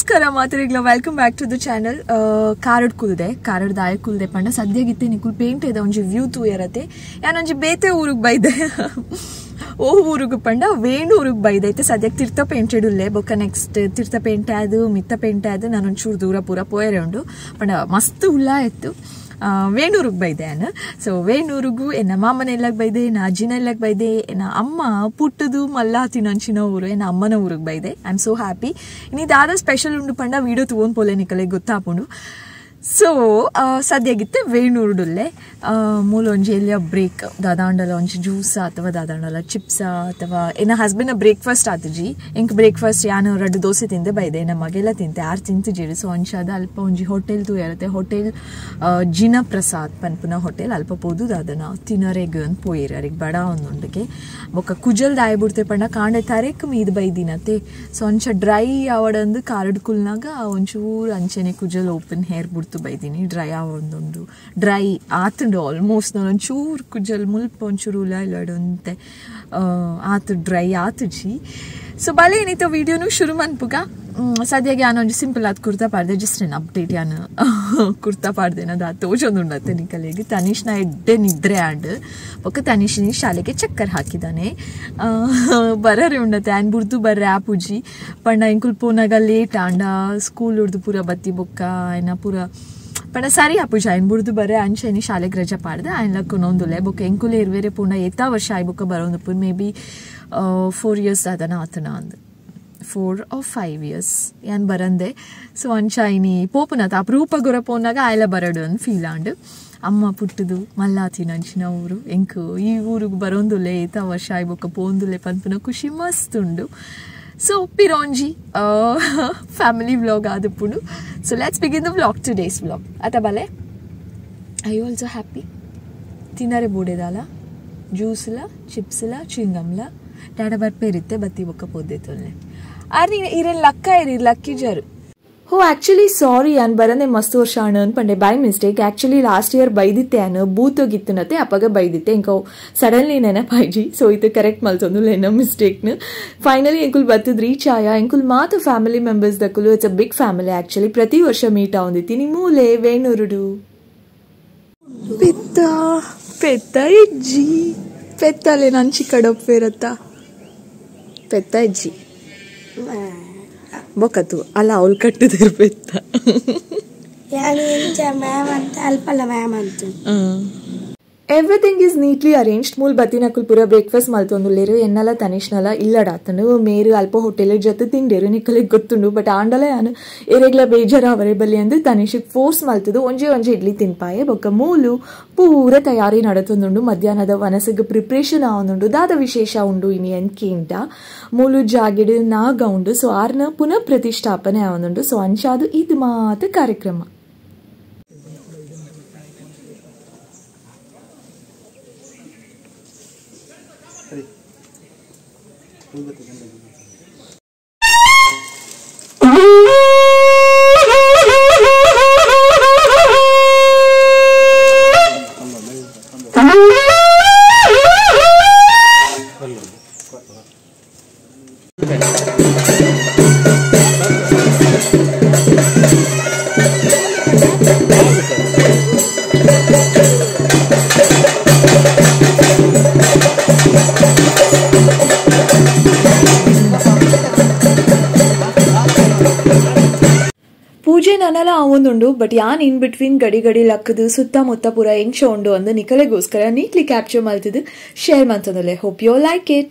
ನಮಸ್ಕಾರ ಮಾತ್ರೆಗಳ welcome back to the channel. ಕಾರಡ್ ಕುಲ್ದೆ ಕಾರಡ್ ದಾಯ ಕುಲ್ದೆ ಪಂಡ ಸದ್ಯಗಿತ್ತೆ ನಿಕುಲ್ paint ಇದೆ ಒಂಜಿ ವ್ಯೂ ತೂಯರತೆ ಯಾನೊಂಜಿ ಬೇತೆ ಊರುಗ್ ಬೈದೆ ಓ ಊರುಗು ಪಂಡ ವೇಣೂರುಗ್ ಬೈದೈತೆ ಸದ್ಯಕ್ಕೆ ತೀರ್ಥ ಪೇಂಟೆಡ್ ಉಲ್ಲೆ ಬೊಕ್ಕ ನೆಕ್ಸ್ಟ್ ತೀರ್ಥ ಪೇಂಟೆ ಅದು ಮಿತ್ತ ಪೇಂಟೆ ಅದು ನಾನೊಂಚೂರು ದೂರ ಪೂರ ಪೋಯರೆ ಉಂಡು ಪಂಡ ಮಸ್ತ್ ಉಲ್ಲಾ ಇತ್ತು. ವೇಣೂರುಗ್ ಬೈದೆ ಅನ್ನ ಸೊ ವೇಣೂರುಗು ಎನ್ನ ಮಾಮನ ಎಲ್ಲಕ್ಕೆ ಬೈದೆ ಎನ್ನ ಅಜ್ಜಿನ ಎಲ್ಲಕ್ಕೆ ಬೈದೆ ಎನ್ನ ಅಮ್ಮ ಪುಟ್ಟದು ಮಲ್ಲಾತಿನಂಚಿನ ಊರು ಎನ್ನ ಅಮ್ಮನ ಊರಿಗೆ ಬೈದೆ. I am so happy. ಇನ್ನು ದಾದ ಸ್ಪೆಷಲ್ ಉಂಡು ಪಂಡ ವೀಡಿಯೋ ತಗೊಂಡು ಪೋಲೆ ನಿಕಲೆ ಗೊತ್ತಾಪುಂಡು. ಸೊ ಸದ್ಯಗಿತ್ತೆ ವೇಣೂರುಡುಲ್ಲೆ ಮೂಲ ಒಂಜಿ ಎಲ್ಲಿಯ ಬ್ರೇಕ್ ದಾದಾಂಡಲ ಒಂಜಿ ಜ್ಯೂಸ ಅಥವಾ ದಾದಾಂಡಲ ಚಿಪ್ಸ ಅಥವಾ ಎನ್ನ ಹಸ್ಬೆಂಡ್ನ ಬ್ರೇಕ್ಫಾಸ್ಟ್ ಆತುಜಿ ಎಂಕ್ ಬ್ರೇಕ್ಫಾಸ್ಟ್ ಯಾನು ರಡ್ಡು ದೋಸೆ ತಿಂದೆ ಬೈದೆ ಎನ್ನ ಮಗೆಲ್ಲ ತಿಂತೆ ಆರು ತಿಂತುಜಿರು. ಸೊ ಅಂಚಾದ ಅಲ್ಪ ಒಂಜಿ ಹೋಟೆಲ್ ತೂಯರತೆ ಹೋಟೆಲ್ ಜಿನ ಪ್ರಸಾದ್ ಪನ್ಪುನ ಹೋಟೆಲ್ ಅಲ್ಪ ಪೋದು ದಾದನ ತಿನ್ನರೆಗ್ ಅಂತ ಪೋಯಿರು ಅರಿಗೆ ಬಡ ಒಂದುಂಡುಗೆ ಬೊಕ್ಕ ಕುಜಲ್ ದಾಯಬುಡ್ತೆ ಪಂಡ ಕಾಂಡೆ ತರೆಕ್ ಮೀದ್ ಬೈದಿನತೆ. ಸೊ ಅಂಚ ಡ್ರೈ ಆವಡಂದು ಕಾರಡ್ ಕುಲ್ನಾಗ ಒಂಚೂರು ಅಂಚೆನೆ ಕುಜಲ್ ಓಪನ್ ಹೇರ್ ಬುಡ್ತು ಬೈದಿನಿ ಡ್ರೈ ಆವೊಂದುಂಡು ಡ್ರೈ ಆತುಂಡು ಆಲ್ಮೋಸ್ಟ್ ನಾನು ಒಂಚೂರು ಕುಜಲ್ ಮುಲ್ಪ ಒಂಚೂರು ಉಲ ಇಲ್ಲಡುಂತೆ ಆತು ಡ್ರೈ ಆತುಜಿ. ಸೊ ಬಲೆ ಏನಿತ್ತು ವೀಡಿಯೋನು ಶುರು ಮನ್ಪುಗ. ಸದ್ಯಗೆ ಯಾನು ಒಂಜಿ ಸಿಂಪಲ್ ಆದ ಕುರ್ತಾ ಪಾಡ್ದೆ ಜಸ್ಟ್ ಏನು ಅಪ್ಡೇಟ್ ಯಾನು ಕುರ್ತಾ ಪಾಡ್ದೇನದು ಆ ತೋಜೊಂದುಂಡತ್ತೆ ನಿಕಲೆಗೆ. ತನಿಷ್ನ ಎಡ್ಡೆ ನಿದ್ರೆ ಆಂಡ್ ಬೊಕ್ಕ ತನಿಷ್ನಿ ಶಾಲೆಗೆ ಚಕ್ಕರ್ ಹಾಕಿದಾನೆ ಬರರೆ ಉಂಡತ್ತೆ ಆ್ಯನ್ ಬುರ್ದು ಬರ್ರೆ ಆ ಪೂಜಿ ಪಂಡ ಇಂಕುಲ್ ಪೋನಾಗ ಲೇಟ್ ಆಂಡ ಸ್ಕೂಲ್ ಉರ್ದು ಪೂರ ಬತ್ತಿ ಬೊಕ್ಕ ಏನ ಪೂರ ಪಂಡ ಸರಿ ಆ ಪೂಜೆ ಆಯ್ನ ಬುರ್ದು ಬರ್ರೆ ಅಂಚೆನಿ ಶಾಲೆಗೆ ರಜೆ ಪಾಡ್ದೆ ಆಯ್ನ ಲಕ್ಕುನೊಂದುಲೆ ಬೊಕ್ಕ ಎಂಕುಲೆ ಇರ್ವೇರೆ ಪೂಂಡ ಏತಾ ವರ್ಷ ಆಯ್ ಬೊಕ್ಕ ಬರೋಂದು may be 4 years ಆದನ ಆತನ ಅಂದ್ 4 or 5 years ಯಾನ್ ಬರಂದೆ. ಸೊ ಅಂಚಾಯಿನಿ ಪೋಪುನತ ಅಪರೂಪ ಗುರ ಪೋನಾಗ ಆಯ್ಲ ಬರಡು ಅಂದ್ ಫೀಲ್ ಆಂಡ್. ಅಮ್ಮ ಪುಟ್ಟದು ಮಲ್ಲಾತಿನ ಅಂಚಿನ ಊರು ಎಂಕು ಈ ಊರಿಗೆ ಬರೋಂದುಲೆ ಏತ ವರ್ಷ ಆಯ್ ಬೊಕ್ಕ ಪೋಂದುಲೆ ಪನ್ಪುನ ಖುಷಿ ಮಸ್ತ್ ಉಂಡು. ಸೊ ಪಿರೋಂಜಿ ಫ್ಯಾಮಿಲಿ ವ್ಲಾಗ್ ಆದಪುಂಡು. So let's begin the vlog, today's vlog. ಅತ ಬಲೆ I you also happy? ತಿನ್ನರೆ ಬೋಡೆದಾಲ ಜ್ಯೂಸ್ಲ ಚಿಪ್ಸ್ಲ ಚಿಂಗಮ್ಲ Tata ಬರ್ಪೇರಿತ್ತೆ ಬತ್ತಿ ಬೊಕ್ಕ ಪೋದೆ ತೊಲ್ನೆ ಆರ್ ಇರೇನು ಲಕ್ಕ ಇರಿ ಲಕ್ಕಿ ಜರು. ಹೋ ಆ್ಯಕ್ಚುಲಿ ಸಾರಿ ಅನ್ ಬರಂದೆ ಮಸ್ತ್ ವರ್ಷ ಅಣ್ಣ ಪಂಡೆ by mistake. Actually last year ಬೈದಿತ್ತೆ ಅನ್ನು ಬೂತೋಗಿತ್ತನತೆ ಅಪ್ಪಗ ಬೈದಿತ್ತೆ ಇಂಕೋ ಸಡನ್ಲಿ ನೆನಪಾಯ್ಜಿ. ಸೊ ಇದು ಕರೆಕ್ಟ್ ಮಲ್ತೊಂದು ಏನೋ ಮಿಸ್ಟೇಕ್ನು. ಫೈನಲಿ ಎಂಕುಲ್ ಬತ್ತದ ರೀಚ್ ಆಯ ಎಂಕುಲ್ ಮಾತು ಫ್ಯಾಮಿಲಿ ಮೆಂಬರ್ಸ್ ದಕ್ಕುಲು. It's a big family actually. ಪ್ರತಿ ವರ್ಷ ಮೀಟ್ ಆವಂದಿತ್ತಿ ಮೂಲೆ ವೇಣೂರುಡು ಪೆತ್ತ ಪೆತ್ತ ಇಜ್ಜಿ ಪೆತ್ತಲೆ ನಂಚಿ ಕಡಪ್ಪೇರತ್ತ ಪೆತ್ತ ಇಜ್ಜಿ ಬೊಕ್ಕತು ಅಲ್ಲ ಅವಳು ಕಟ್ಟುದಿರ್ ಪೆತ್ತ. Everything is neatly arranged. ಮೂಲ್ ಬತ್ತಿನಕುಲ್ ಪೂರ ಬ್ರೇಕ್ಫಾಸ್ಟ್ ಮಲ್ತೊಂದುಲ್ಲೇರು ಎನ್ನಲ ತನಿಷ್ನಲ ಇಲ್ಲಡಾತನು ಮೇರು ಅಲ್ಪ ಹೋಟೆಲ್ ಜೊತೆ ತಿಂಡೇರು ನಿಕಲಿಗೆ ಗೊತ್ತುಂಡು. ಬಟ್ ಆಂಡಲ ಯಾನು ಎರೆಗ್ಲ ಬೇಜಾರ ಅವರೇ ಬಲ್ಲಿ ಅಂದು ತನಿಷಿಗೆ ಫೋರ್ಸ್ ಮಲ್ತದು ಒಂಜೆ ಒಂಜೆ ಇಡ್ಲಿ ತಿನ್ಪಾಯೆ. ಬೊಕ್ಕ ಮೂಲು ಪೂರ ತಯಾರಿ ನಡತೊಂದುಂಡು. ಮಧ್ಯಾಹ್ನದ ವನಸಿಗೆ ಪ್ರಿಪ್ರೇಷನ್ ಆವೊಂದುಂಡು. ದಾದ ವಿಶೇಷ ಉಂಡು ಇನಿ ಅನ್ಕೇಂಟ ಮೂಲು ಜಾಗೆಡು ನಾಗ ಉಂಡು. ಸೊ ಆರ್ನ ಪುನಃ ಪ್ರತಿಷ್ಠಾಪನೆ ಆವೊಂದುಂಡು. ಸೊ ಅಂಚಾದು ಇದು ಮಾತು ಕಾರ್ಯಕ್ರಮ. ಪೂಜೆ ನನಲ ಆವೊಂದುಂಡು. ಬಟ್ ಯಾನ್ ಇನ್ ಬಿಟ್ವೀನ್ ಗಡಿ ಗಡಿ ಲಕ್ಕದು ಸುತ್ತಮುತ್ತ ಪೂರ ಎಂಚ ಉಂಡು ಅಂದು ನಿಕಲೆಗೋಸ್ಕರ ನೀಟ್ಲಿ ಕ್ಯಾಪ್ಚರ್ ಮಲ್ತಿದ್ದು ಶೇರ್ ಮಂತೊಂದುಲ್ಲೆ. Hope you like it.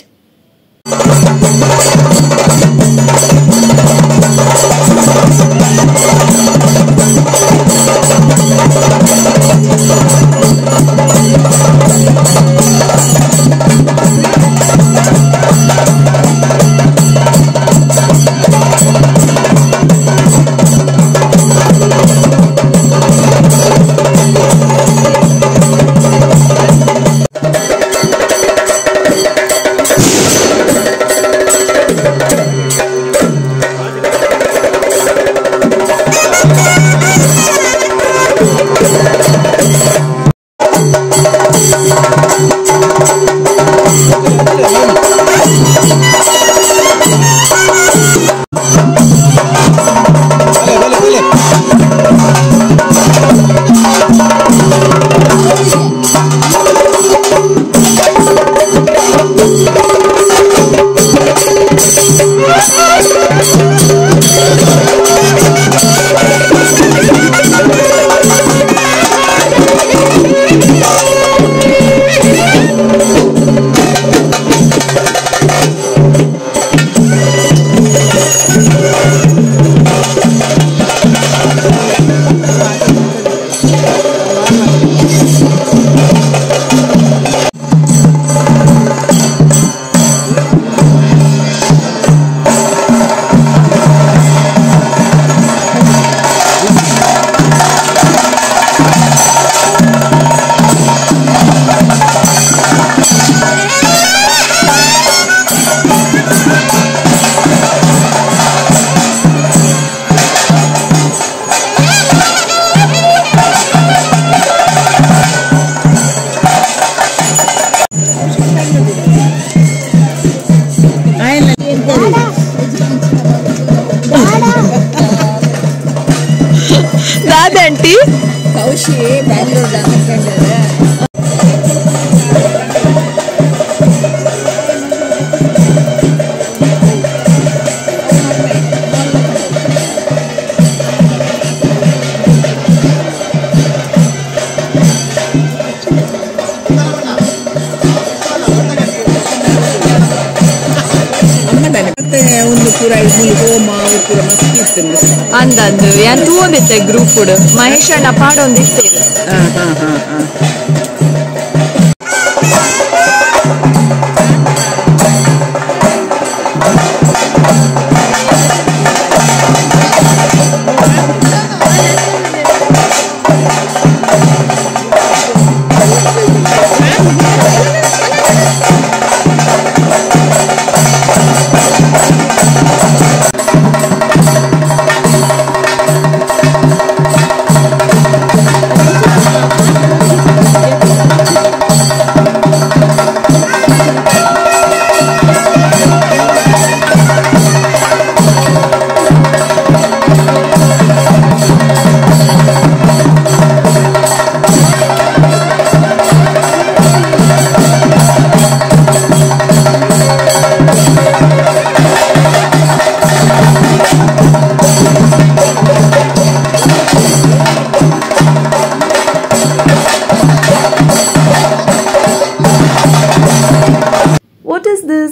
ಅಂದಂದು ಯಾನ್ ತೂವೊಂದಿತ್ತೆ ಗ್ರೂಪ್ ಮಹೇಶ್ ಅಣ್ಣ ಪಾಡೊಂದಿತ್ತೆ.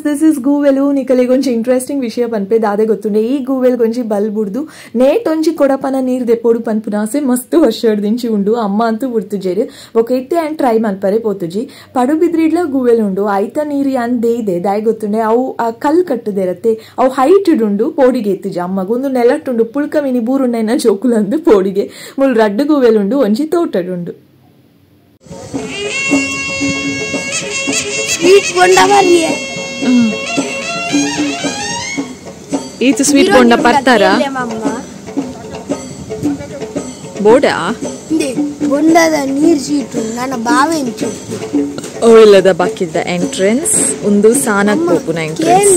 This is ಗೂವೆಲು ನಿಕಲಿಗೊಂಜಿ ಇಂಟ್ರೆಸ್ಟಿಂಗ್ ವಿಷಯ ಪನ್ಪೆ ದಾದೆ ಗೊತ್ತುಂಡೆ. ಈ ಗೂವೆಲ್ ಗೊಂಜಿ ಬಲ್ ಬುಡ್ದು ನೇಟ್ ಒಂಜಿ ಕೊಡಪನ ನೀರ್ ದೆಪೋಡು ಪನ್ಪುನಾಸೆ ಮಸ್ತ್ ವರ್ಷದಿಂಚಿ ಉಂಡು. ಅಮ್ಮ ಅಂತೂ ಬುಡ್ತುಜೆರ್ ಬೊಕ ಇತ್ತೆ ಆ್ಯಂಡ್ ಟ್ರೈ ಮಲ್ಪರೆ ಪೋತುಜಿ. ಪಡುಬಿದ್ರಿಡ್ಲ ಗೂವೆಲ್ ಉಂಡು ಐತ ನೀರು ಯಾನ್ ದೇಯ್ದೆ ದಾಯೆ ಗೊತ್ತುಂಡೆ ಅವು ಆ ಕಲ್ ಕಟ್ಟುದಿರತ್ತೆ ಅವು ಹೈಟ್ ಉಂಡು ಪೋಡಿಗೆ ಎತ್ತುಜಿ ಅಮ್ಮಗ ಒಂದು ನೆಲಟ್ಟುಂಡು ಪುಳ್ಕ ಮಿನಿ ಬೂರುಂಡ ಜೋಕುಲಂದು ಪೋಡಿಗೆ ಮುಲ್ ರಡ್ಡು ಗೂವೆಲ್ ಉಂಡು ಒಂಜಿ ತೋಟಡುಂಡು. ಸ್ವೀಟ್ ಬೋಂಡ ಬರ್ಲಿ. ಈತ ಸ್ವೀಟ್ ಬೋಂಡ ಬರ್ತಾರ ಬೋಡಾ ಬೊಂಡದ ನೀರ್ ಸ್ವೀಟ್ ನನ್ನ ಬಾವೆ ಓ ಇಲ್ಲದ ಬಾಕಿದ್ದ ಎಂಟ್ರೆನ್ಸ್ ಒಂದು ಸಾನಕ್ ಪೋಪುನ ಎಂಟ್ರೆನ್ಸ್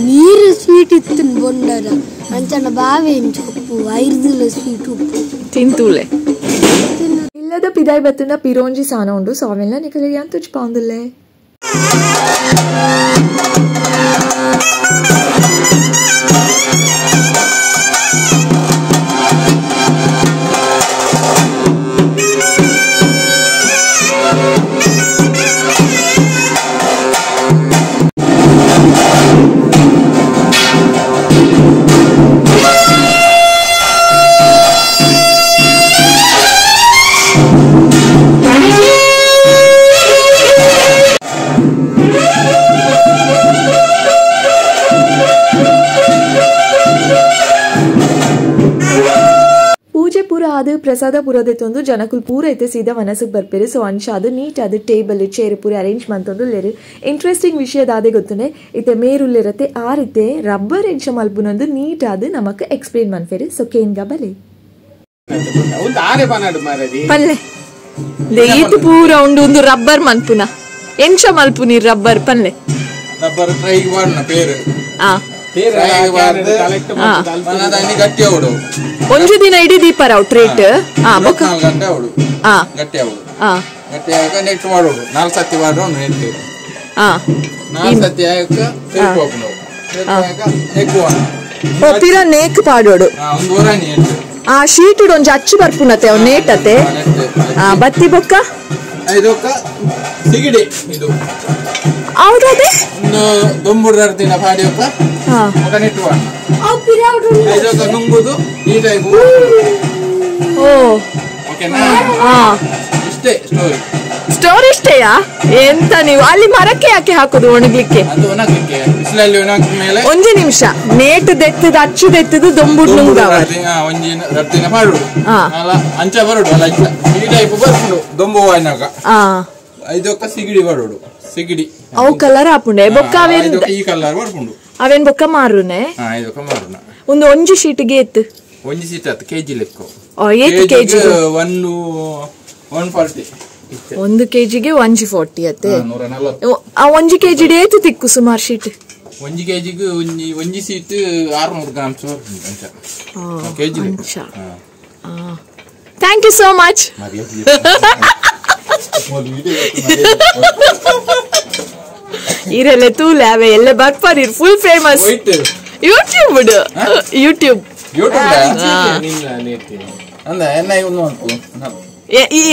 ನೀರು ಸ್ವೀಟ್ ಇತ್ತು ಬೊಂಡದ ಅಂಚನ ಬಾವೆ ಉಪ್ಪು ಐರ್ದುಲ ಸ್ವೀಟ್ ಉಪ್ಪು ತಿಂತೂಲೆ ಇಲ್ಲದ ಪಿದಾಯ್ ಬತ್ತುಂಡ ಪಿರೋಂಜಿ ಸಾನ ಉಂಡು ಸೊ ಅವೆಲ್ಲ ನಿಕಲಿಗೆ ಅಂತ ತುಚ್ಪಾಂದುಲ್ಲೆ. ಅದು ಪ್ರಸಾದ ಪೂರದೆತ್ತೊಂದು ಜನಕುಲ್ ಪೂರ ಐತೆ ಸೀದಾ ಮನಸ್ಸಿಗೆ ಬರ್ಪೇರು. ಸೊ ಅಂಶ ಅದು ನೀಟ್ ಅದು ಟೇಬಲ್ ಚೇರ್ ಪೂರ ಅರೇಂಜ್ ಮಂತೊಂದು ಲೇರು. ಇಂಟ್ರೆಸ್ಟಿಂಗ್ ವಿಷಯ ದಾದೆ ಗೊತ್ತುಂಡೆ ಇತ್ತೆ ಮೇರುಲ್ಲಿರತ್ತೆ ಆ ರೀತಿ ರಬ್ಬರ್ ಎಂಚ ಮಲ್ಪುನೊಂದು ನೀಟ್ ಅದು ನಮಕ್ ಎಕ್ಸ್ಪ್ಲೇನ್ ಮನ್ಪೇರು. ಸೊ ಕೇನ್ಗ ಬಲೆ ಪಲ್ಲೆ ಈತು ಪೂರ ಉಂಡು ಒಂದು ರಬ್ಬರ್ ಮನ್ಪುನ ಎಂಚ ಮಲ್ಪುನಿ ರಬ್ಬರ್ ಪಲ್ಲೆ ರಬ್ಬರ್ ಟ್ರೈ ಮಾಡೋಣ ಪೇರು ಆ ಒಂಜು ದಿನ ಇಡೀ ದೀಪ ರಾವ್ ಟ್ರೇಟ್ ಗಂಟೆ ಅವಳು ಗಟ್ಟಿ ಅವಳು ಗಟ್ಟಿ ಆಗ ನೆಕ್ಸ್ಟ್ ಮಾಡೋಡು 4 ಸತಿ ಮಾಡೋಣ ನೆಟ್ಟು 4 ಸತಿ ಆಗ ಪಿರ ನೇಕ್ ಪಾಡೋಡು ಒಂದು ಊರಾಣಿ ಆ ಶೀಟ್ ಒಂಜಿ ಅಚ್ಚು ಬರ್ಪುನತೆ ಅವ್ ನೇಟತೆ ಬತ್ತಿ ಬೊಕ್ಕ ಇದೊಕ್ಕ ಸಿಗಿಡಿ ಇದು ಹೌದದೆ ದೊಂಬುಡು ದಿನ ಪಾಡಿಯೊಕ್ಕ ఒక ನೆಟ್ಟು ಇದೊಕ್ಕ ನುಂಗುದು ಈ ಟೈಪ್. ಓ ಓಕೆನಾ? ಇಷ್ಟೇ ಸ್ಟೋರಿ. ಸ್ಟೋರಿ ಇಷ್ಟೇಯಾ? ಎಂತ ನೀವು ಅಲ್ಲಿ ಮರಕ್ಕೆ ಯಾಕೆ ಹಾಕೋದು ಒಣಗ್ಲಿಕ್ಕೆ? ಅದು ಒಣಗ್ಲಿಕ್ಕೆ ಬಿಸಿಲಲ್ಲಿ ಒಣಗಿದ ಮೇಲೆ ಒಂಜಿ ನಿಮಿಷ ನೇಟು ದೆತ್ತದ ಅಚ್ಚು ದೆತ್ತದ ದೊಂಬುಡು ನುಂಗವ ಒಂಜಿ ರಡ್ದಿನ ಮಾಡುಡು ಅಲ್ಲ ಅಂಚ ಬರುಡು ಅಲ್ಲ ಅಂಚ ಈ ಟೈಪ್ ಬರ್ಪುಂಡು ದೊಂಬು ವಾಯಿನಾಗ ಇದೊಕ್ಕ ಸಿಗಿಡಿ ಬರುಡು ಸಿಗಿಡಿ ಅವು ಕಲರ್ ಆಪುಂಡೆ ಬೊಕ್ಕ ಅವೇನ್ ಈ ಕಲರ್ ಬರ್ಪುಂಡು ಅವೇನ್ ಬೊಕ್ಕ ಮಾರುನೆ ಇದೊಕ್ಕ ಮಾರುನ ಒಂದು ಒಂಜಿ ಶೀಟ್ಗೆ ಏತ್ ಒಂಜಿ ಶೀಟ್ ಆತು ಕೆಜಿ ಲೆಕ್ಕ ಏತ್ ಕೆಜಿ 140 ಒಂದು ಕೆಜಿಗೆ 140 ಅತ್ತೆ ಆ ಒಂಜಿ ಕೆಜಿ ಏತು ತಿಕ್ಕು ಸುಮಾರು ಶೀಟ್ ಒಂಜಿ ಕೆಜಿಗೆ ಒಂಜಿ ಒಂಜಿ ಶೀಟ್ 600 ಗ್ರಾಮ್ಸ್ ಅಂಚ ಕೆಜಿ ಲೆಕ್ಕ. Thank you so much. ಇರಲ್ಲ ತೂಲೆ ಅವೆ ಎಲ್ಲ ಬರ್ಪಾರಿ full famous YouTube YouTube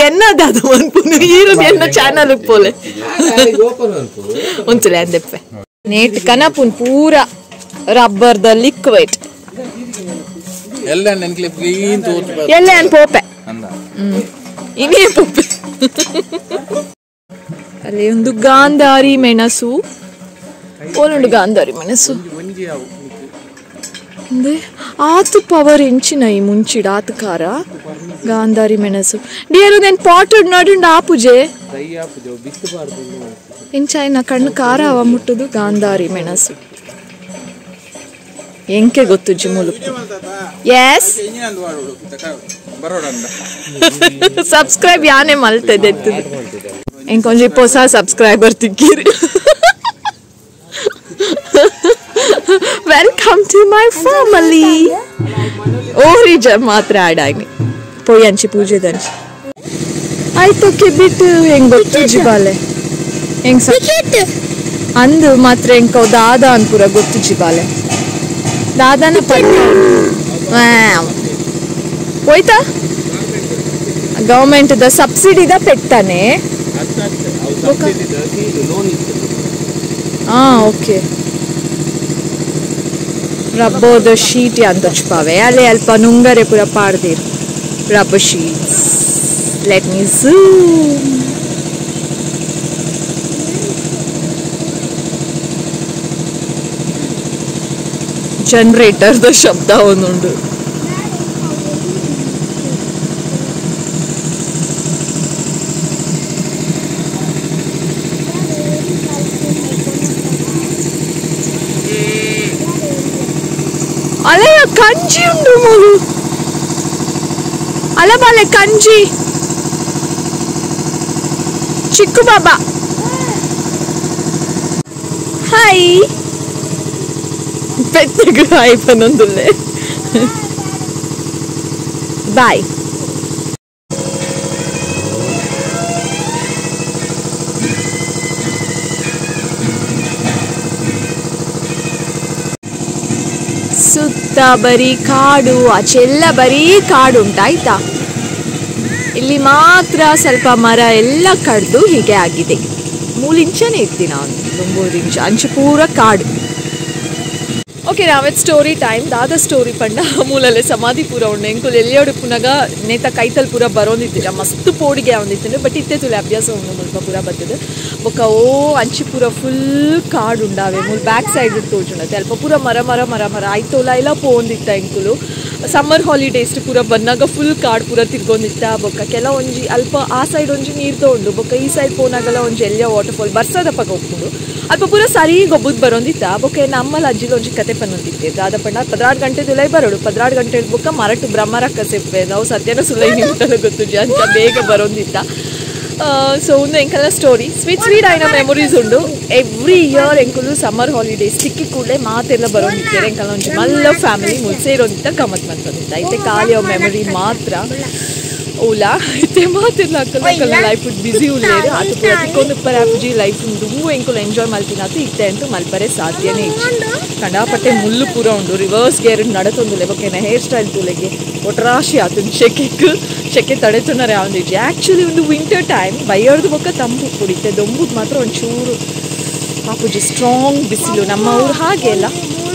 ಎನ್ನದಾದ ಮನ್ಪುನು ಈರುದು ಎನ್ನ ಚಾನಲ್ ಪೋಲೆ ಒಂಚೂಲೆ ಅಂದೆಪ್ಪೆ ನೇಟ್ ಕನಪುನ್ ಪೂರ rubber the liquid ಎಲ್ಲ ಎಲ್ಲ ಪೋಪೆ ಇನ್ನೇ ಪೋಪೆ. ಅಲ್ಲಿ ಒಂದು ಗಾಂಧಾರಿ ಮೆಣಸು ಓಲುಂಡು ಗಾಂಧಾರಿ ಮೆಣಸು ಆತು ಪವರ್ ಎಂಚಿನ ಈ ಮುಂಚಿಡ ಆತು ಖಾರ ಗಾಂಧಾರಿ ಮೆಣಸು ಡಿಯರು నేను ಪಾಟೆಡ್ ನಡುಂಡು ಆಪುಜೆ ಎಂಚಾಯಿನ ಕಣ್ಣು ಖಾರ ಅವ ಮುಟ್ಟುದು ಗಾಂಧಾರಿ ಮೆಣಸು ಎಂಕೆ ಗೊತ್ತು ಜಿಮುಲು. ಎಸ್ ಸಬ್ಸ್ಕ್ರೈಬ್ ಯಾನೇ ಮಲ್ತದೆ ಎಂಕೊಂಜಿ ಹೊಸ subscriber ತಿಕ್ಕಿರಿ. Welcome to my family. ಓರಿ ಜ ಮಾತ್ರ ಆಡಾಗಿ ಪೋಯಿ ಅಂಚಿ ಪೂಜೆ ದಂಚಿ ಆಯ್ತು ಕೆಬಿಟ್ಟು ಹೆಂಗ್ ಗೊತ್ತು ಜಿಬಾಲೆ ಹೆಂಗ್ ಅಂದು ಮಾತ್ರ ಎಂಕ ದಾದಾ ಅನ್ಪುರ ಗೊತ್ತು ಜಿಬಾಲೆ ದಾದಾನ ಹೋಯ್ತಾ ಗವರ್ಮೆಂಟ್ the ಸಬ್ಸಿಡಿದ ಪೆಟ್ಟಾನೆ. ಹಾ ಓಕೆ ರಬ್ಬರ್ದ ಶೀಟ್ ಅಂತೊಚ್ಪಾವೆ ಅಲ್ಲೇ ಅಲ್ಪ ನುಂಗರೆ ಪೂರ ಪಾಡ್ದಿರು rubber sheets. Let me zoom. ಜನರೇಟರ್ದ ಶಬ್ದ ಒಂದುಂಡು. ಅಲೆಯ ಕಂಜಿ ಉಂಡು ಮೂಲು ಅಲ ಬಾಲೆ ಕಂಜಿ ಚಿಕ್ಕು ಬಾಬಾ ಹಾಯ್ ಪೆತ್ತಗು ಹಾಯ್ ಪನೊಂದುಲ್ಲೆ ಬಾಯ್. ಸುತ್ತ ಬರೀ ಕಾಡು, ಆಚೆಲ್ಲ ಬರೀ ಕಾಡು ಉಂಟಾಯ್ತಾ, ಇಲ್ಲಿ ಮಾತ್ರ ಸ್ವಲ್ಪ ಮರ ಎಲ್ಲ ಕಡ್ದು ಹೀಗೆ ಆಗಿದೆ. 3 ಇಂಚನೇ ಇರ್ತೀನಿ ನಾನು, 9 ಇಂಚು ಅಂಚು ಪೂರ ಕಾಡು. ಓಕೆ ನಾವತ್ ಸ್ಟೋರಿ ಟೈಮ್. ದಾದ ಸ್ಟೋರಿ ಪಂಡ ಮೂಲಲ್ಲೇ ಸಮಾಧಿ ಪೂರ ಉಂಡು ಎಂಕುಲು ಎಲ್ಲಿಯೋಡು ಪುನಗ ನೇತ ಕೈತಲ್ ಪೂರ ಬರೋಂದಿತ್ತಿರ ಮಸ್ತ್ ಪೋಡಿಗೆ ಅವನಿತ್ತು. ಬಟ್ ಇತ್ತೆ ತುಲೆ ಅಭ್ಯಾಸ ಉಂಡು ಮುಲ್ಪ ಪೂರ ಬರ್ತದೆ. ಬೊಕ್ಕ ಓ ಅಂಚಿ ಪೂರ ಫುಲ್ ಕಾಡು ಉಂಡಾವೆ ಮೂಲ ಬ್ಯಾಕ್ ಸೈಡ್ ತೋಜುಂಡತೆ ಅಲ್ಪ ಪೂರ ಮರ ಮರ ಮರ ಮರ ಆಯ್ತೋಲ ಇಲ್ಲ ಪೋಂದಿತ್ತ ಎಂಕುಲು. ಸಮ್ಮರ್ ಹಾಲಿಡೇಸ್ ಪೂರ ಬಂದಾಗ ಫುಲ್ ಕಾಡು ಪೂರ ತಿರ್ಗೊಂದಿತ್ತ. ಬೊಕ್ಕ ಕೆಲ ಒಂಜಿ ಅಲ್ಪ ಆ ಸೈಡ್ ಒಂಜಿ ನೀರು ತಗೊಂಡು ಬೊಕ್ಕ ಈ ಸೈಡ್ ಪೋನಾಗಲ್ಲ ಒಂಜಿ ಎಲ್ಲ ವಾಟರ್ಫಾಲ್ ಬರ್ಸದಪ್ಪ ಹೋಗ್ಕೊಂಡು ಅಲ್ಪ ಪೂರ ಸರಿ ಗೊಬ್ಬದ್ ಬರೋಂದಿತ್ತ. ಬೊಕ್ಕ ನಮ್ಮಲ್ಲಿ ಅಜ್ಜಿಲ ಒಂಜಿ ಕತೆ ಪನ್ನೊಂದಿತ್ತೆ ದಾದ ಪಂಡ 16 ಗಂಟೆ ತುಲೈ ಬರೋಡು 16 ಗಂಟೆ ಬೊಕ್ಕ ಮರಟು ಬ್ರಹ್ಮರಕ್ಕ ಸೆಪ್ಪೆ ನಾವು ಸತ್ಯನ ಸುಲೈ ನಿಂತಲ್ಲ ಗೊತ್ತು ಅಂತ ಬೇಗ ಬರೋಂದಿತ್ತ. ಸೊ ಒಂದು ಎಂಕಲ್ನ ಸ್ಟೋರಿ ಸ್ವೀಟ್ ಸ್ವೀಟ್ ಆಯ್ನ ಮೆಮೊರೀಸ್ ಉಂಡು. ಎವ್ರಿ ಇಯರ್ ಎಂಕುಲು ಸಮ್ಮರ್ ಹಾಲಿಡೇಸ್ ತಿಕ್ಕಿ ಕೂಡಲೇ ಮಾತೆಲ್ಲ ಬರೋಂದಿತ್ತಾರೆ. ಎಂಕಲ್ ಒಂಜಿ ಮಲ್ಲ ಫ್ಯಾಮಿಲಿ ಮುಲ್ಸೆ ಇರೋದಿತ್ತ ಗಮ್ಮತ್ ಮಂತೊಂದಿತ್ತ. ಐತೆ ಖಾಲಿ ಮೆಮೊರಿ ಮಾತ್ರ ಓಲಾ ಐತೆ ಮಾತೆಲ್ಲ ಅಕ್ಕಲ ಲೈಫ್ ಬಿಸಿ ಉಳ್ಳೇರು ಆತು ಪೂರ ತಿಕ್ಕೊಂದು ಪರಾಪುಜಿ ಲೈಫ್ ಉಂಡು ಎಂಕುಲು ಎಂಜಾಯ್ ಮಲ್ತಿನಾತು ಇತ್ತೆ ಅಂತೂ ಮಲ್ಪರೆ ಸಾಧ್ಯನೇ ಇತ್ತು. ಕಂಡಾಪಟ್ಟೆ ಮುಳ್ಳು ಪೂರ ಉಂಡು ರಿವರ್ಸ್ ಗೇರ್ ನಡತೊಂದುಲೆ ಬೊಕ್ಕ ಹೇರ್ ಸ್ಟೈಲ್ ತೂಲೆಗೆ ಒಟ್ರಾಶಿ ಆತು ಶೆಕೆಕ್ ಶೆಕೆ ತಡೆತೊಂದರೆ ಆವಂದಿಜ್ಜಿ. ಆ್ಯಕ್ಚುಲಿ ಒಂದು ವಿಂಟರ್ ಟೈಮ್ ಬೈಯರ್ದು ಬೊಕ್ಕ ತಂಪು ಕುಡಿತೆ ದೊಂಬುದು ಮಾತ್ರ ಒಂಚೂರು ಪಾಪುಜಿ ಸ್ಟ್ರಾಂಗ್ ಬಿಸಿಲು. ನಮ್ಮ ಊರು ಹಾಗೆ ಅಲ್ಲ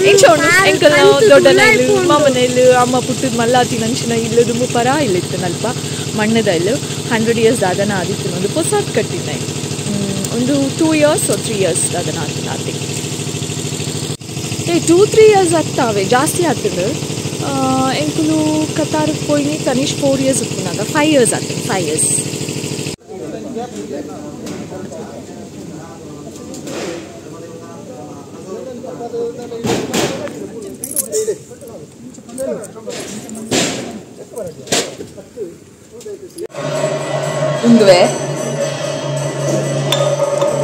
ಎಂಚ ಉಂಡು ಎಂಕಲ್ ದೊಡ್ಡನ ಇಲ್ಲು ಮಾಮನ ಇಲ್ಲು ಅಮ್ಮ ಪುಟ್ಟದ ಮಲ್ಲಾತಿ ನಂಚಿನ ಇಲ್ಲು ದುಂಬು ಪರ ಇಲ್ಲಿತ್ತು ನಲ್ಪ ಮಣ್ಣದ ಇಲ್ಲು 100 ಇಯರ್ಸ್ ದಾದನ ಆದಿತ್ತು. ಒಂದು ಪೊಸಾತ್ ಕಟ್ಟಿನ ಒಂದು 2 ಇಯರ್ಸ್ 3 ಇಯರ್ಸ್ ದಾದನ ಆತಿನ ಆತಿ 2-3 ಇಯರ್ಸ್ ಆಗ್ತಾವೆ ಜಾಸ್ತಿ ಆಗ್ತದೆ. ಎಂಕುಲು ಕತಾರಕ್ಕೆ ಪೋಯಿನಿ ಕನಿಷ್ಠ 4 ಇಯರ್ಸ್ ಉಪ್ಪುನಾಗ 5 ಇಯರ್ಸ್ ಆಗ್ತದೆ 5 ಇಯರ್ಸ್. ಉಂದುವೆ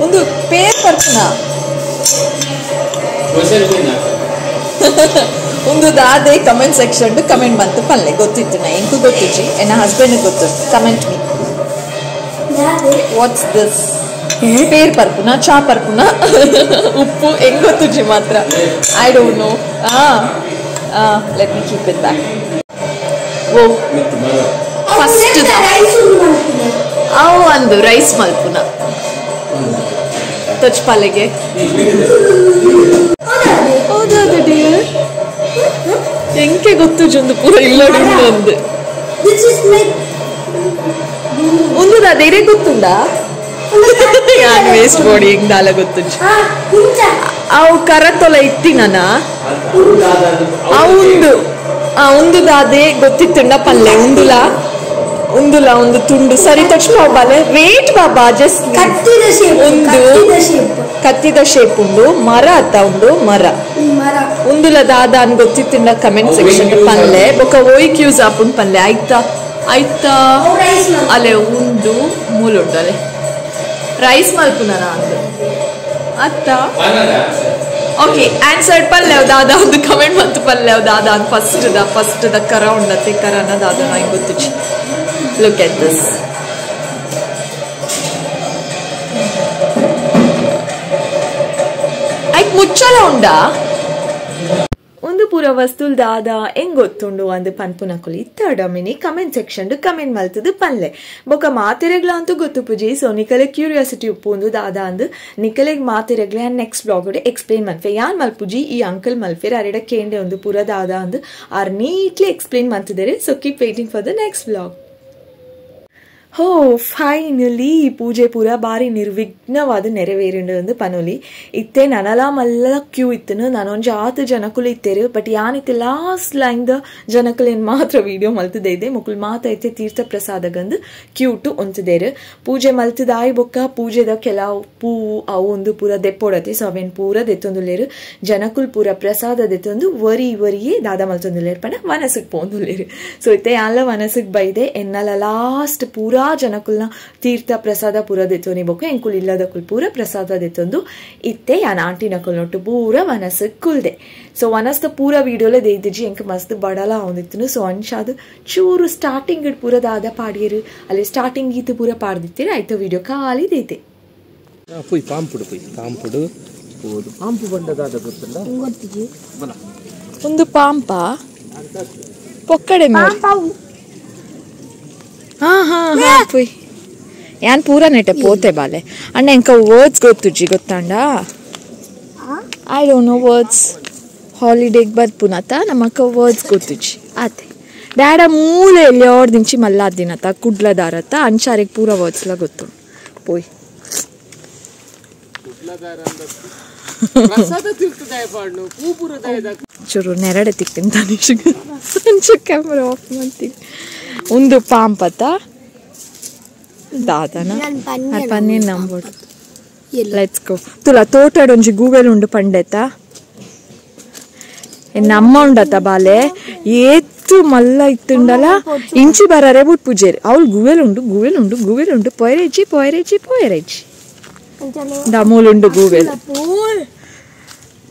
ಒಂದು ಪೇರ್ ಪರ್ಪುನ ಒಂದು ದಾದೆ comment section comment ಬಂತು ಪಲ್ಲೆ ಗೊತ್ತಿತ್ತು ನಾ ಎಂಕು ಗೊತ್ತಿಜ್ಜಿ ಎನ್ನ ಹಸ್ಬೆಂಡ್ ಗೊತ್ತು comment me what's this peer ಪರ್ಪುನ ಚಾ ಪರ್ಪುನ ಉಪ್ಪು ಹೆಂಗ್ ಗೊತ್ತುಜ್ಜಿ ಮಾತ್ರ I don't know let me keep it back oh first ಅವು ಒಂದು ರೈಸ್ ಮಲ್ಪುನ ತೊಚ್ಪಾಲೆಗೆ ಹೌದೌದು ಡಿಯರ್ ಎಂಕೆ ಗೊತ್ತು ಜೊಂದು ಪೂರ ಇಲ್ಲ ಒಂದು ಒಂದು ಅದೇರೆ ಗೊತ್ತುಂಡ ಯಾನ್ ವೇಸ್ಟ್ ಬಾಡಿ ಹೆಂಗ್ ದಾಲ ಗೊತ್ತು ಅವು ಕರತೊಲ ಇತ್ತಿನ ಅವುಂದು ಆ ಒಂದು ದಾದೆ ಗೊತ್ತಿತ್ತುಂಡ ಪಲ್ಲೆ ಉಂದುಲ ಉಂದುಲ ಒಂದು ತುಂಡು ಸರಿ ತಕ್ಷಣ ಬಾಲೆ ವೇಟ್ ಬಾಬಾ ಜಸ್ಟ್ ಒಂದು ಕತ್ತಿದ ಶೇಪ್ ಉಂಡು ಮರ ಅತ್ತ ಉಂಡು ಮರ ಉಂದುಲ ದಾದ ಅನ್ ಗೊತ್ತಿತ್ತಿಂಡ ಕಮೆಂಟ್ ಸೆಕ್ಷನ್ ಪಲ್ಲೆ ಬೊಕ ಓಯ್ ಕ್ಯೂಸ್ ಆಪುಂಡು ಪಲ್ಲೆ ಆಯ್ತಾ ಆಯ್ತಾ ಅಲೆ ಉಂದು ಮೂಲುಂಡು ಅಲೆ ರೈಸ್ ಮಲ್ಪುನ ಅಂದು ಅತ್ತ ಓಕೆ ಆನ್ಸರ್ ಪಲ್ಲೆ ದಾದ ಒಂದು ಕಮೆಂಟ್ ಬಂತು ಪಲ್ಲೆ ದಾದ ಅಂತ ಫಸ್ಟ್ the ಕರ ಉಂಡತ್ತೆ ಕರನ ದಾದ ನಂಗೆ ಗೊತ್ತುಚಿ look at this ಐಕ್ ಮುಚ್ಚಲ ಉಂಡಾ ಒಂದು ಪೂರ ವಸ್ತುಲ್ ದಾದ ಹೆಂಗ್ ಗೊತ್ತುಂಡು ಅಂದ್ ಪನ್ಪುನಕುಲು ಇತ್ತಡಮಿನಿ comment section comment ಮಲ್ತದು ಪನ್ಲೆ ಬೊಕ ಮಾತೆರೆಗ್ಲ ಅಂತೂ ಗೊತ್ತು ಪೂಜಿ ಸೊ ನಿಕಲೆ ಕ್ಯೂರಿಯಾಸಿಟಿ ಉಪ್ಪು ಒಂದು ದಾದ ಅಂದ್ ನಿಕಲೆಗ್ ಮಾತೆರೆಗ್ಲೆ next blog explain ಮನ್ಫೆ ಯಾನ್ ಮಲ್ಪುಜಿ ಈ ಅಂಕಲ್ ಮಲ್ಫೇರ್ ಅರೆಡ ಕೇಂಡೆ ಒಂದು ಪೂರ ದಾದ ಅಂದ್ are neatly explain ಮಂತಿದ್ದಾರೆ so keep waiting for the next blog. ಹೋ ಫೈನಲಿ ಪೂಜೆ ಪೂರ ಬಾರಿ ನಿರ್ವಿಘ್ನವಾದ ನೆರವೇರಿಂಡು ಒಂದು ಪನೊಲಿ ಇತ್ತೆ ನನಲ ಮಲ್ಲ ಕ್ಯೂ ಇತ್ತನು ನಾನೊಂಜಿ ಆತು ಜನಕುಲು ಇತ್ತೇರು ಬಟ್ ಯಾನಿತ್ತೆ last line the ಜನಕುಲೇನ್ ಮಾತ್ರ ವೀಡಿಯೋ ಮಲ್ತದೆ ಇದೆ ಮುಕುಲ್ ಮಾತ ಇತ್ತೆ ತೀರ್ಥ ಪ್ರಸಾದಗಂದು ಕ್ಯೂ ಟು ಒಂತದೇರು ಪೂಜೆ ಮಲ್ತದಾಯಿ ಬೊಕ್ಕ ಪೂಜೆದ ಕೆಲವು ಪೂವು ಅವು ಒಂದು ಪೂರ ದೆಪ್ಪೊಡತೆ ಸೊ ಅವೇನು ಪೂರ ದೆತ್ತೊಂದುಲ್ಲೇರು ಜನಕುಲ್ ಪೂರ ಪ್ರಸಾದ ದೆತ್ತೊಂದು ವರಿ ವರಿಯೇ ದಾದ ಮಲ್ತೊಂದುಲ್ಲೇರು ಪಂಡ ವನಸಕ್ಕೆ ಪೋಂದುಲ್ಲೇರು ಸೊ ಇತ್ತೆ ಯಾನ್ಲ ವನಸಕ್ಕೆ ಬೈದೆ ಎನ್ನಲ ಲಾಸ್ಟ್ ಪೂರಾ ಜನಕುಲ್ನ ತೀರ್ಥ ಪ್ರಸಾದ ಪೂರ ದೆತ್ತೊನಿ ಬೊಕ್ಕ ಎಂಕುಲ್ ಇಲ್ಲದಕುಲ್ ಪೂರ ಪ್ರಸಾದ ದೆತ್ತೊಂದು ಇತ್ತೆ ಯಾನ್ ಆಂಟಿನಕುಲ್ ನೊಟ್ಟು ಪೂರ ವನಸಕ್ಕೆ ಕುಲ್ದೆ ಸೊ ವನಸ್ದ ಪೂರ ವೀಡಿಯೋಲೆ ದೇದಿಜಿ ಎಂಕ್ ಮಸ್ತ್ ಬಡಲ ಆವೊಂದಿತ್ತುನು ಸೊ ಅಂಚಾದ್ ಚೂರು ಸ್ಟಾರ್ಟಿಂಗ್ ಪೂರ ದಾದ ಪಾಡಿಯರು ಅಲ್ಲಿ ಸ್ಟಾರ್ಟಿಂಗ್ ಗೀತೆ ಪೂರ ಪಾಡ್ದಿತ್ತೀರ ಆಯ್ತು ವೀಡಿಯೋ ಖಾಲಿ ದೇತೆ ಪುಯ್ ಪಾಂಪುಡು ಪುಯ್ ಪಾಂಪುಡು ಪಾಂಪು ಬಂಡ ದಾದ ಗೊತ್ತಲ್ಲ ಒಂದು ಪಾಂಪ ಪೊಕ್ಕಡೆ ಹಾ ಹಾ ಹಾ ಪುಯ್ ಯಾನ್ ಪೂರ ನೆಟ್ಟೆ ಪೋತೆ ಬಾಲೆ ಅಣ್ಣ ಎಂಕ ವರ್ಡ್ಸ್ ಗೊತ್ತುಜ್ಜಿ ಗೊತ್ತಾಂಡ I don't know words ಹಾಲಿಡೇಗೆ ಬರ್ಪುನತ ನಮ್ಮಕ್ಕ ವರ್ಡ್ಸ್ ಗೊತ್ತುಜ್ಜಿ ಆತೆ ಡ್ಯಾಡ ಮೂಲೆ ಎಲ್ಲಿ ದಿಂಚಿ ಮಲ್ಲಾದಿನತ ಕುಡ್ಲದಾರತ ಅಂಚಾರಿಗೆ ಪೂರ ವರ್ಡ್ಸ್ಲ ಗೊತ್ತು ಪೋಯ್ ಚೂರು ನೆರಡೆ ತಿಕ್ತೀನಿ ತನಿಷ್ ಅಂಚು ಕ್ಯಾಮ್ರಾ ಆಫ್ ಮಾಡ್ತೀನಿ ಒಂದು ಪಾಂಪತ ದಾದನ ಪನ್ನೆ ನಂಬೋದು let's go ತುಲ ತೋಟಡೊಂಜಿ ಗೂವೆಲ್ ಉಂಡು ಪಂಡೆತ ನಮ್ಮ ಉಂಡತ ಬಾಲೆ ಏತ್ತು ಮಲ್ಲ ಇತ್ತುಂಡಲ ಇಂಚಿ ಬರಾರೆ ಬುಟ್ ಪೂಜೆರ್ ಅವಳು ಗುವೆಲ್ ಉಂಡು ಗುವೆಲ್ ಉಂಡು ಗುವೆಲ್ ಉಂಡು ಪೊಯರೆಜ್ಜಿ ಪೊಯರೆಜ್ಜಿ ಪೊಯರೆಜ್ಜಿ ದಮೂಲುಂಡು ಗೂವೆಲ್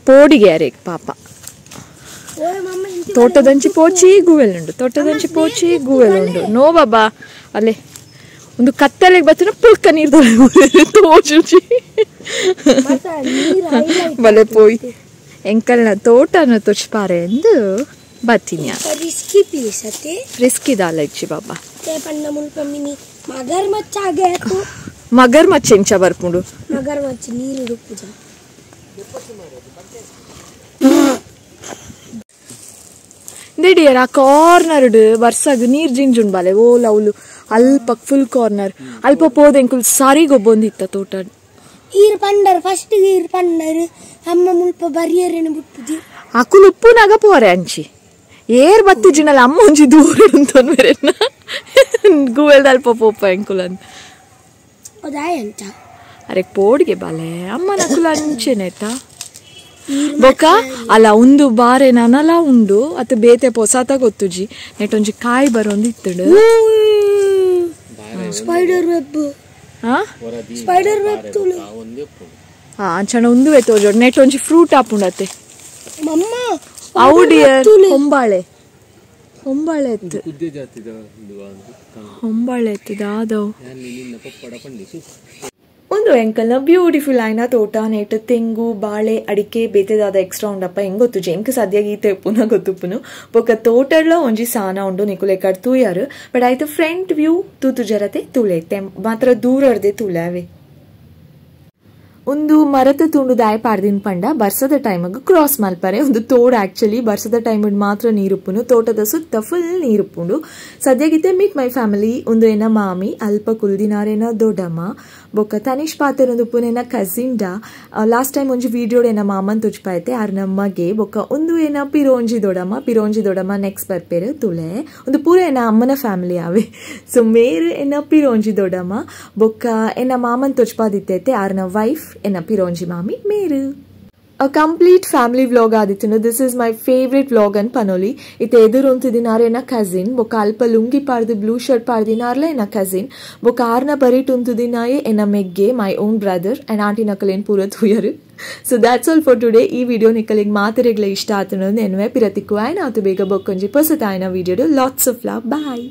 ಪೋಡಿಗೆ ಅರೆ ಪಾಪ ತೋಟದಂಚಿ ಪೋಚಿ ಗುವೆಲ್ ಉಂಡು ತೋಟದಂಚಿ ಪೋಚಿ ಗುವೆಲ್ ಉಂಡು ನೋ ಬಾಬಾ ಅಲ್ಲೇ ಒಂದು ಕತ್ತಲೆಗೆ ಬತ್ತಿನ ಪುಲ್ಕ ನೀರು ತೋಚುಚಿ ಬಲೆ ಪೋಯ್ ಎಂಕಲ್ನ ತೋಟನ ತೊಚ್ಪಾರೆ ಎಂದು ಬತ್ತೀನಿ ರಿಸ್ಕಿ ಪ್ಲೇಸ್ ಅತ್ತೆ ರಿಸ್ಕಿ ದಾಲ ಇಚ್ಚಿ ಬಾಬಾ ಮಗರ್ಮಚ್ಚ ಆಗೇತು ಮಗರ್ಮಚ್ಚ ಎಂಚ ಬರ್ಪುಂಡು ಮಗರ್ಮಚ್ಚ ನೀರು ಉಡುಪುಜ ದಿಡಿಯರ್ ಆ ಕಾರ್ನರ್ ಬರ್ಸಾಗ ನೀರ್ ಜಿಂಜುಂಡ್ ಬಾಲೆ ಓಲ ಅವಳು ಅಲ್ಪ ಫುಲ್ ಕಾರ್ನರ್ ಅಲ್ಪ ಪೋದೆಂಕುಲ್ ಸಾರಿಗೊಬ್ಬೊಂದಿತ್ತ ತೋಟ ಈರ್ ಪಂಡರ್ ಫಸ್ಟ್ ಈರ್ ಪಂಡರ್ ಅಮ್ಮ ಮುಲ್ಪ ಬರಿಯರೇನು ಬಿಟ್ಟುಜಿ ಅಕುಲು ಉಪ್ಪುನಾಗ ಪೋರೆ ಅಂಚಿ ಏರ್ ಬತ್ತು ಜಿನಲ್ಲ ಅಮ್ಮ ಒಂಜಿ ದೂರ ಅಂತನ್ಬೇರೆನ್ನ ಗುವೆಲ್ದ ಅಲ್ಪ ಪೋಪ ಎಂಕುಲ್ ಅಂತ ಅದಾಯ ಅಂಚ ಅರೆ ಪೋಡಿಗೆ ಬಾಲೆ ಅಮ್ಮನ ಅಕುಲು ಅಂಚೆನೇತಾ ಬೊಕ ಅಲ್ಲ ಒಂದು ಬಾರೆ ನನಲ ಉಂಡು ಅತ್ ಬೇತೆ ಪೊಸಾತ ಗೊತ್ತುಜಿ ನೆಟೊಂಜಿ ಕಾಯಿ ಬರೋಂದು ಇತ್ತುಂಡು ಸ್ಪೈಡರ್ ವೆಬ್ ಹಾ ಸ್ಪೈಡರ್ ವೆಬ್ ತುಳು ಹಾ ಅಂಚನ ಉಂದುವೆ ತೋಜೋಡು ನೆಟೊಂಜಿ ಫ್ರೂಟ್ ಆಪುಂಡತೆ ಮಮ್ಮ ಅವು ಡಿಯರ್ ಹೊಂಬಾಳೆ ಹೊಂಬಾಳೆ ಎತ್ತು ಹೊಂಬಾಳೆ ಎತ್ತು ದಾದವ್ ಒಂದು ಎಂಕಲ್ನ ಬ್ಯೂಟಿಫುಲ್ ಆಯ್ನ ತೋಟ ನೆಟ್ ತೆಂಗು ಬಾಳೆ ಅಡಿಕೆ ಬೇತೆದಾದ ಎಕ್ಸ್ಟ್ರಾ ಉಂಡಪ್ಪ ಹೆಂಗ್ ಗೊತ್ತು ಎಂಕ್ ಸದ್ಯ ಗೀತೆ ಉಪ್ಪುನ ಗೊತ್ತುಪ್ಪುನು ಬೊಕ್ಕ ತೋಟಡ್ಲ ಒಂಜಿ ಸಾನ ಉಂಡು ನಿಕುಲೆ ಕಡ್ ತೂಯಾರು ಬಟ್ ಆಯ್ತು ಫ್ರಂಟ್ ವ್ಯೂ ತೂತು ಜರತೆ ತೂಲೆ ಮಾತ್ರ ದೂರ ಅರ್ದೆ ತೂಲಾವೆ. ಒಂದು ಮರತ ತುಂಡು ದಾಯ ಪಾರ್ದಿನ ಪಂಡ ಬರ್ಸದ ಟೈಮಗ್ ಕ್ರಾಸ್ ಮಲ್ಪರೆ ಒಂದು ತೋಡ್ ಆಕ್ಚುಲಿ ಬರ್ಸದ ಟೈಮ್ ಮಾತ್ರ ನೀರುಪ್ಪುನು ತೋಟದ ಸುತ್ತ ಫುಲ್ ನೀರುಪ್ಪುಂಡು. ಸದ್ಯಗಿತ್ತೆ ಮೀಟ್ my family ಒಂದು ಏನ ಮಾಮಿ ಅಲ್ಪ ಕುಲ್ದಿನಾರೇನ ದೊಡ್ಡಮ್ಮ ಬೊಕ್ಕ ತನಿಷ್ ಪಾತೆರೊಂದು ಪುನೇನ ಕಸಿನ್ಡ ಲಾಸ್ಟ್ ಟೈಮ್ ಒಂಜಿ ವಿಡಿಯೋಡ್ ಏನ ಮಾಮನ್ ತುಚ್ಪಾಯ್ತೆ ಆರ್ ನಮ್ಮಗೆ ಬೊಕ್ಕ ಒಂದು ಏನ ಪಿರೋಂಜಿ ದೊಡ್ಡಮ್ಮ ಪಿರೋಂಜಿ ದೊಡ್ಡಮ್ಮ ನೆಕ್ಸ್ಟ್ ಬರ್ಪೇರು ತುಳೆ ಒಂದು ಪೂರ ಏನ ಅಮ್ಮನ ಫ್ಯಾಮಿಲಿ ಆವೆ. ಸೊ ಮೇರು ಏನ ಪಿರೋಂಜಿ ದೊಡ್ಡಮ್ಮ ಬೊಕ್ಕ ಏನ ಮಾಮನ್ ತುಚ್ಪಾದಿತ್ತೈತೆ ಆರ್ನ ವೈಫ್ ಎನ್ನ ಪಿರೋಂಜಿ ಮಾಮಿ ಮೇರು. A complete family vlog ಆದಿತ್ತುನು. This is my favourite vlog ಅನ್ ಪನೋಲಿ. ಇತ್ತೆ ಎದುರೊಂತಿದಿನಾರ್ ಎನ್ನ ಕಸಿನ್ ಬೊಕ್ಕ ಅಲ್ಪ ಲುಂಗಿ ಪಾರ್ದು ಬ್ಲೂ ಶರ್ಟ್ ಪಾರ್ದಿನಾರ್ಲ ಎನ್ನ ಕಸಿನ್ ಬೊಕ್ಕ ಆರ್ನ ಬರಿಟುಂತುದಿನಾಯೆ ಎನ್ನ ಮೆಗ್ಗೆ my own brother and aunty ನಕಲೇನ್ ಪೂರ ತೂಯರು. So that's all for today. ಈ ವಿಡಿಯೋ ನಿಕಲಿಗೆ ಮಾತೆರೆಗ್ಲ ಇಷ್ಟ ಆತನ ಎನ್ನುವೆ ಪಿರತಿಕ್ಕು ಆಯ್ನ ಆತು ಬೇಗ ಬೊಕ್ಕೊಂಜಿ ಪೊಸತಾಯನ video. Lots of love. Bye.